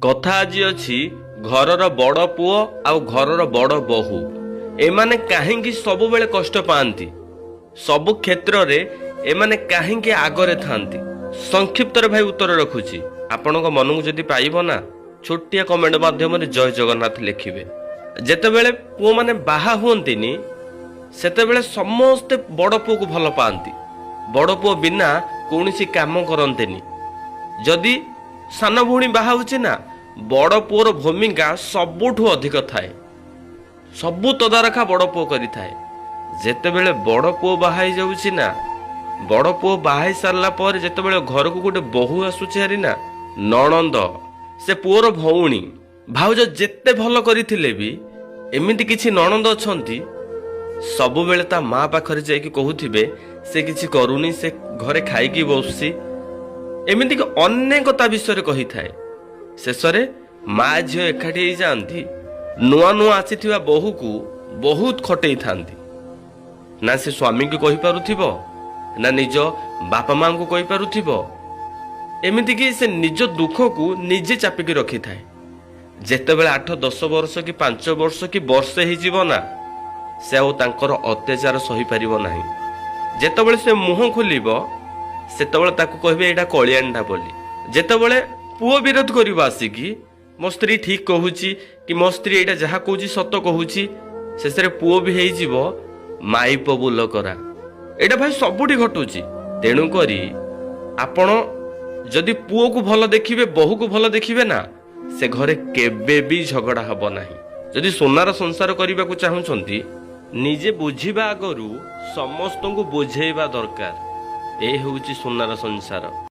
କଥା ଆଜି ଅଛି ଘରର ବଡ଼ ପୁଅ ଆଉ ଘରର ବଡ଼ ବୋହୂ ଏମାନେ କାହିଁକି ସବୁବେଳେ କଷ୍ଟ ପାଆନ୍ତି, ସବୁ କ୍ଷେତ୍ରରେ ଏମାନେ କାହିଁକି ଆଗରେ ଥାନ୍ତି। ସଂକ୍ଷିପ୍ତରେ ଭାଇ ଉତ୍ତର ରଖୁଛି। ଆପଣଙ୍କ ମନକୁ ଯଦି ପାଇବ ନା, ଛୋଟିଆ କମେଣ୍ଟ ମାଧ୍ୟମରେ ଜୟ ଜଗନ୍ନାଥ ଲେଖିବେ। ଯେତେବେଳେ ପୁଅମାନେ ବାହା ହୁଅନ୍ତିନି, ସେତେବେଳେ ସମସ୍ତେ ବଡ଼ ପୁଅକୁ ଭଲ ପାଆନ୍ତି। ବଡ଼ ପୁଅ ବିନା କୌଣସି କାମ କରନ୍ତିନି। ଯଦି ସାନ ଭଉଣୀ ବାହା ହେଉଛି ନା, ବଡ଼ ପୁଅର ଭୂମିକା ସବୁଠୁ ଅଧିକ ଥାଏ। ସବୁ ତଦାରଖା ବଡ଼ ପୁଅ କରିଥାଏ। ଯେତେବେଳେ ବଡ଼ ପୁଅ ବାହା ହେଇଯାଉଛି ନା, ବଡ଼ ପୁଅ ବାହା ହେଇ ସାରିଲା ପରେ ଯେତେବେଳେ ଘରକୁ ଗୋଟେ ବୋହୂ ଆସୁଛି ହାରି ନା, ନଣନ୍ଦ, ସେ ପୁଅର ଭଉଣୀ, ଭାଉଜ ଯେତେ ଭଲ କରିଥିଲେ ବି ଏମିତି କିଛି ନଣନ୍ଦ ଅଛନ୍ତି, ସବୁବେଳେ ତା ମା ପାଖରେ ଯାଇକି କହୁଥିବେ, ସେ କିଛି କରୁନି, ସେ ଘରେ ଖାଇକି ବସୁଛି। ଏମିତିକି ଅନେକ ତା ବିଷୟରେ କହିଥାଏ। ଶେଷରେ ମା ଝିଅ ଏକାଠି ହେଇଯାଆନ୍ତି। ନୂଆ ନୂଆ ଆସିଥିବା ବୋହୂକୁ ବହୁତ ଖଟେଇଥାନ୍ତି। ନା ସେ ସ୍ୱାମୀଙ୍କୁ କହିପାରୁଥିବ, ନା ନିଜ ବାପା ମାଙ୍କୁ କହିପାରୁଥିବ। ଏମିତିକି ସେ ନିଜ ଦୁଃଖକୁ ନିଜେ ଚାପିକି ରଖିଥାଏ। ଯେତେବେଳେ 8-10 ବର୍ଷ କି 5 ବର୍ଷ କି ବର୍ଷେ ହେଇଯିବ ନା, ସେ ଆଉ ତାଙ୍କର ଅତ୍ୟାଚାର ସହିପାରିବ ନାହିଁ। ଯେତେବେଳେ ସେ ମୁହଁ ଖୋଲିବ, ସେତେବେଳେ ତାକୁ କହିବେ ଏଇଟା କଳିଆଣିଟା ବୋଲି। ଯେତେବେଳେ ପୁଅ ବିରୋଧ କରିବ ଆସିକି, ମୋ ସ୍ତ୍ରୀ ଠିକ କହୁଛି କି ମୋ ସ୍ତ୍ରୀ ଏଇଟା ଯାହା କହୁଛି ସତ କହୁଛି, ଶେଷରେ ପୁଅ ବି ହେଇଯିବ ମାଇପ ବୋଲ କରା। ଏଇଟା ଭାଇ ସବୁଠି ଘଟୁଛି। ତେଣୁକରି ଆପଣ ଯଦି ପୁଅକୁ ଭଲ ଦେଖିବେ, ବୋହୂକୁ ଭଲ ଦେଖିବେ ନା, ସେ ଘରେ କେବେ ବି ଝଗଡ଼ା ହବ ନାହିଁ। ଯଦି ସୁନାର ସଂସାର କରିବାକୁ ଚାହୁଁଛନ୍ତି, ନିଜେ ବୁଝିବା ଆଗରୁ ସମସ୍ତଙ୍କୁ ବୁଝେଇବା ଦରକାର। ଏ ହେଉଛି ସୁନାର ସଂସାର।